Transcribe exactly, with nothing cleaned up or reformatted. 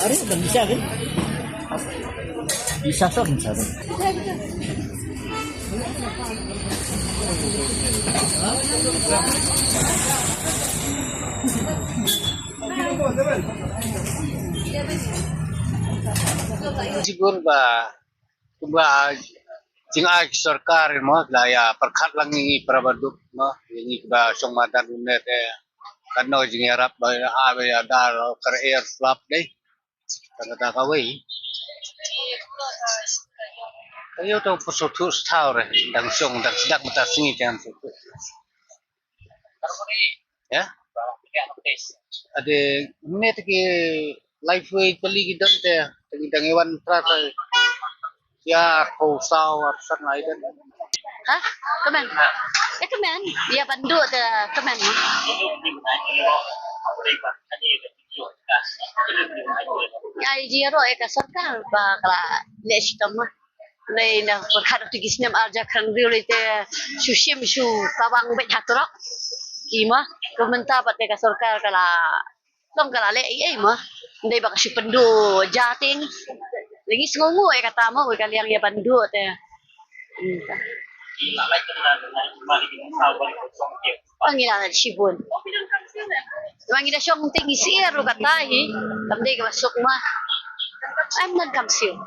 Aduh, udah bisa kan? Bisa, sok, bisa, sok. Jibun ba kumba jingai sorkar mo la ïa pyrkhat lang ngi para baduk mo, ngi ba shong madan une te. Katno jingïarap ba ïa ba ïa dar kar air flap dei. Kata kawei. Ayo to pusotu star dang shong dang sidak mata singi jangan pusotu. Ya? Ade, mene te ki live way pali ki don te, te ki dang iwan tra te. Ya, ko saw arsan ai don. Ha? Kmen. Eh, kmen. Ya, bandu te kmen. Ai jiro eh ka sorkar ba kala le shitom ma. Nei na pyrkhat tu ki snem arja khan riu le te shu shim shu kawang bet hatrok. Ki ma, ko mynta pat te ka sorkar kala tong kala le ei ei ma. Nei ba ka shu pyndu jating. Lagi sngongu eh kata ma, wei ka liang ïa pyndu te. Hmm. Ba ngi la shibun. Ba ngi da shong te ngi sir ru kata hi. Kam dei ka suk ma. Em nan kam siu.